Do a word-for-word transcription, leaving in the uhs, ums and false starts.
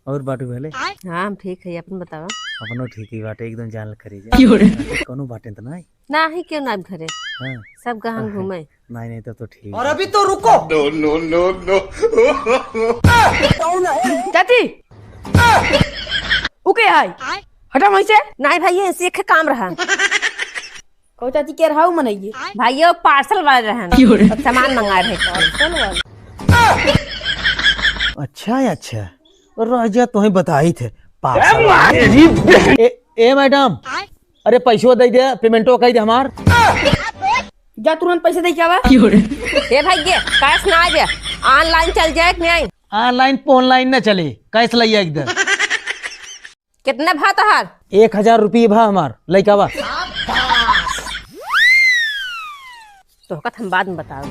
और बाटू भले? हाँ, हम ठीक है, अपन बतावा। अपनो ठीक ही बाटे, एकदम जान करी जा। क्यों रे? कोनो बाटे त नाही? नाही, क्यों ना घरे? हाँ। सब गहन घूमे। नाही, नाही, तब तो ठीक और है। अभी तो रुको। No, no, no, no। चाची, उ के है? हटा वहीं से। नाही भाई, ये ऐसे एक काम रहा। कहो चाची, के रहा उ मनइये? भाई, ये parcel वाले रहन। क्यों रे? और सामान मंगाए रहे। Parcel वाले? अच्छा है, अच्छा। राजा तोहे बताई थे, parcel वाले। ए, ए मैडम, अरे पैसो दे दे, पेमेंटो कही दे हमार। जा तुरंत पैसे दे के आवा। ए भाई, ये cash ना आवे, online चल जाए कि नहीं? Online online ना चले, cash लइया एकदम। कितने भा तोहार? एक हजार रुपये भा हमार, लइका बा। तोहका त हम बाद में बताओ।